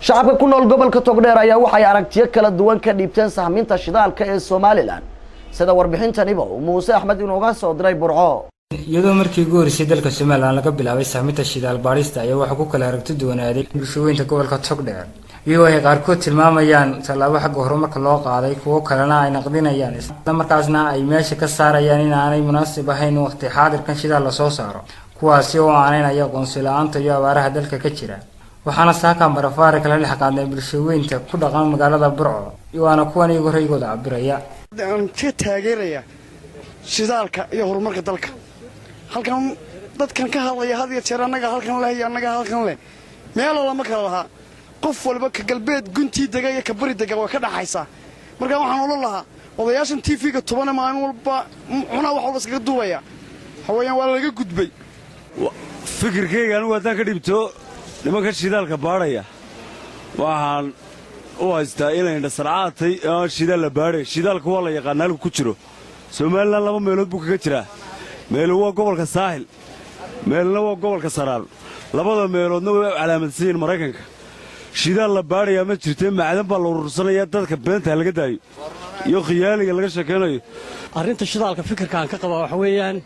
Shacabka ku nool gobolka Togdheer ayaa waxay aragtiyo kala duwan ka dhiibteen sahminta shidaalka ee Somaliland, sida warbixintaniba uu Muuse Axmed inooga soo diray Burco. Iyadoo markii ugu horreysay dalka Somaliland laga bilaabay sahminta shidaal baadhista ayaa waxaa ku kala aragti duwanaaday bulshooyinka gobolka Togdheer, iyagoo ay qaarkood tilmaamayaan tallaabo xagga horumarka loo qaaday, kuwo kalena ay naqdinayaan, isla markaasna ay meesha ka saarayaan in aanay munaasib ahayn waqti xaadirkan shidaal lasoo saaro, kuwaasi oo aaneynaya aqoonsi la-aanta iyo abaaraha dalka ka jira. Waxaana saakan barafaari kala dhex qaadnay bulshooyinka ku dhaqan magaalada Burco, waana kuwan iyagu raygooda cabiraya. Aan ka taageeraya shidaalka iyo horumarka dalka. Halkan dadkan ka hadlaya had iyo jeer annaga halkan leh iyo annaga halkan leh, meeloo lama kala lahaa. Qof walba ka galbeed guntii dega iyo ka bari dega waa ka dhaxaysaa. Marka waxaan odhan lahaa odayaashan TV-ga tubane maalin walba cunaa wax walba iskaga duubaya, waxa weeyaan waa laga gudbay. Fikirkayga anigu haddaan ka dhibto nimanka shidaalka baadhaya, waxaan u haystaa inay indhasarcaatay aan shidaal la baadhay. Shidaalka waa la yaqaana halku ku jiro. Somaliland laba meelood buu kaga jiraa: meelu waa gobolka Saaxil, meelna waa gobolka Saraar. Labada meeloodna way u calaamadsan yihiin Maraykanka. Shidaal la baadhayaa ma jirtee, macdan baa la urursanayaa. Dadka beenta laga daayo iyo khiyaaliga laga sheekaynayo. Arrinta shidaalka fikirkaan ka qabaa waxa weeyaan,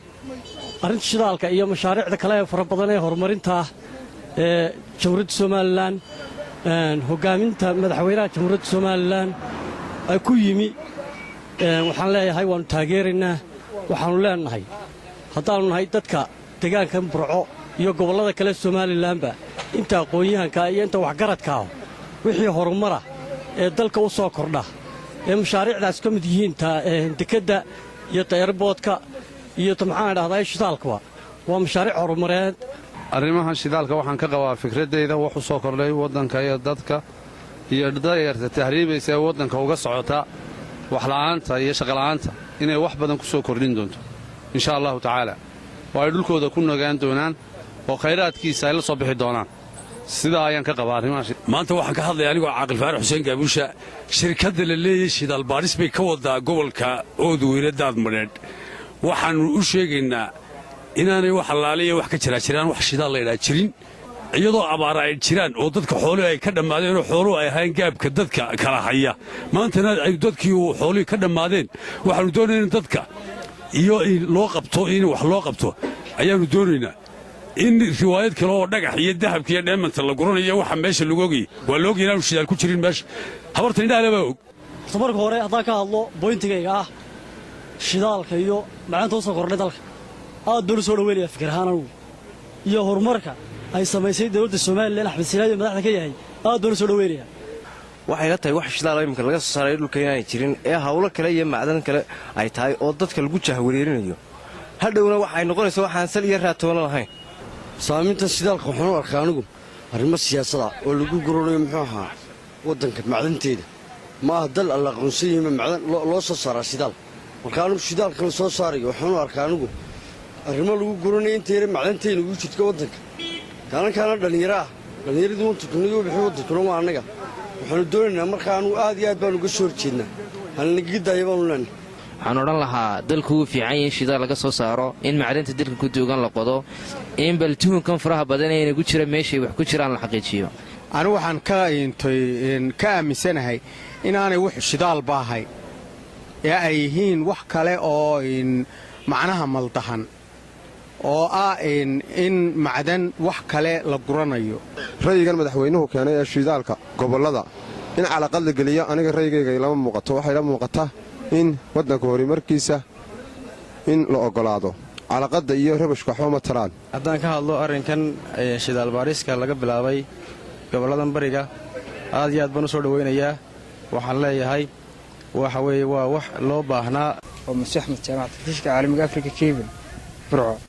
arrinta shidaalka iyo mashaariicda kale ee fara badan ee horumarinta ee Jamhuuriyadda Somaliland, hoggaaminta madaxweynaha Jamhuuriyadda Somaliland ay ku yimi, waxaan leeyahay waannu taageeraynaa. Waxaannu leenahay, haddaannu nahay dadka degaankan Burco iyo gobollada kale Somalilandba, inta aqoon-yahankaa iyo inta waxgaradkaa, wixii horumara ee dalka u soo kordha ee mashaariicdaas ka mid yihiin dekedda iyo airport-ka iyo maxaan dhahdaa shidaalkuba, waa mashaariic horumareed. Arrimahan shidaalka waxaan ka qabaa fikraddayda, wax u soo kordhay waddanka iyo dadka iyo dayarta tahriibaysa ee waddanka uga socota waxla'aanta iyo shaqola'aanta inay wax badan ku soo kordhin doonto, insha Allahu tacaala, oo ay dhulkooda ku nagaan doonaan oo khayraadkiisa ay la soo bixi doonaan. Sidaa ayaan ka qabaa arrimaha. Maanta waxaan ka hadlaya anigoo Caaqil Faarax Xuseen Gaabuusha. Shirkadda la leeyay shidaal baadhis bay ka wadaa gobolka Oodweyne Daadmadheedh. Waxaannu u sheegaynaa inaanay wax allaaliya wax ka jiraa jiraan, wax shidaal laydhaa jirin, iyadoo abaara ay jiraan oo dadka xooluhu ay ka dhammaadeen oo xooluhu ay ahayn gaabka dadka kala haya. Maantana ay dadkii xooluhii ka dhammaadeen, waxaannu doonaynaa in dadka iyo loo qabto, in wax loo qabto ayaannu doonaynaa. In riwaayad kale oo dhagax iyo dahabka iyo dheemanta la guranayo waxa meesha lagu ogayay, waa la ogay inaanu shidaal ku jirin meesha. Habarta indhaha baa og. Horta marka hore haddaan ka hadlo point-igayga ah shidaalka iyo macdanta u soo kordhay dalka, aad baan u soo dhaweynaya fikir ahaan anugu, iyo horumarka ay samaysay dowladda Somaliland, Axmed Silaayo madaxda ka yahay, aad baan u soo dhaweynaya. Waxay la tahay wax shidaal imika laga soo saaray dhulka inaanay jirin ee hawlo kale iyo macdan kale ay tahay oo dadka lagu jahwareerinayo. Hadhowna waxay noqonaysa waxaan sal iyo raatoona lahayn. Saaminta shidaalka waxaan u arkaa anigu arrimo siyaasada oo lagu guranayo, muxuu ahaa, waddanka macdanteeda. Ma aha dal alla aqoonsan yihiin macdan loo soo saaraa shidaal. Marka anigu shidaalka la soo saarayo waxaan u arkaa anigu arrimo lagu guranayo inta yare macdantayna ugu jirto waddanka. Kaanankaana dhallinyaro ah, dhallinyaradii waddankuna bixi, waddankuna waa annaga. Waxaanu doonaynaa marka anugu aad iyo aad baanu uga soo horjeednaa, halnagaga daaya baanu leenahay. Waxaan odhan lahaa dalku wuu fiican yahay in shidaal laga soo saaro, in macdanta dalka ku duugan la qodo, in bal tuhunkan faraha badan ee inagu jira meeshay wax ku jiraan la xaqiijiyo. Anigu waxaan ka aaminsanahay inaanay wax shidaal baahay ee ay yihiin wax kale oo macnaha maldahan oo ah in macdan wax kale la guranayo. Ra'yigan madaxweynuhu keenay ee shidaalka gobollada in calaqad la geliyo, aniga ra'yigayga ilama muuqato. Waxay la muuqataa in waddanka horumarkiisa in la oggolaado. Calaqadda iyo rabashku waxba ma taraan. Haddaan ka hadlo arrinkan shidaal baadhiska laga bilaabay gobolladan bariga, aad iyo aad baan u soo dhowaynayaa. Waxaan leeyahay waxa weeye waa wax loo baahnaa. Oo Muse Axmed Jaamac, telefishinka caalamiga Africa Cable, Burco.